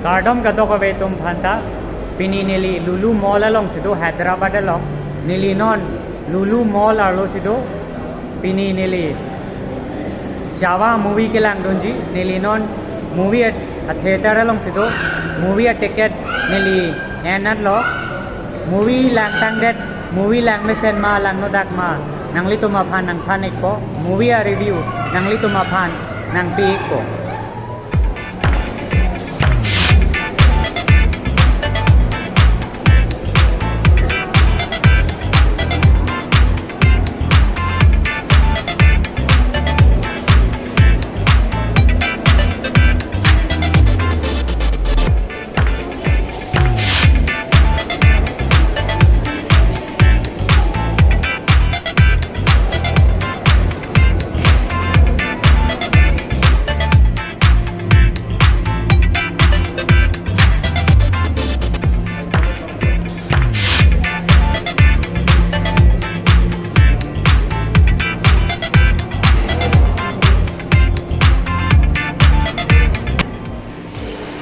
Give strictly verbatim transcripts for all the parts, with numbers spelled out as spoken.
Kardom kadokave atum aphanta, pini neli Lulu Mall alongsi do, Hyderabad along. Neli non Lulu Mall arlosi do, pini neli Chava movie kelangdunji, neli non movie a, a theater alongsi do, movie aticket neli en-anlo, movie langtangdet, movie langmesen ma langnodak ma, nanglitum aphan nangthan-ikpo, movie a review nanglitum aphan nangpi-ikpo.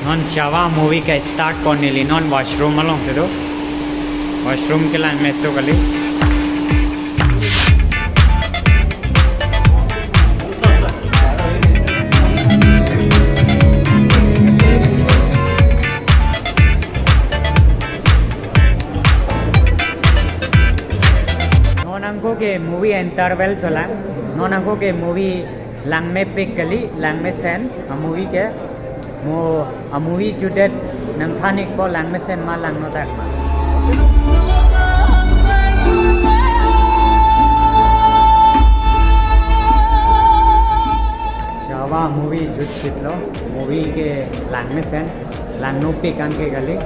Non Chava movie ke-start pon neli non washroom alongsi do. Washroom kelang meso kali. Non angko ke movie interval cholang. Non angko ke movie langmepik kali, langmesen a movie ke. Mo a movie jutdet nangthan-ikpo langmesen ma langnodak ma. Chava movie jutchitlo, movie ke langmesen, langnopik anke kali.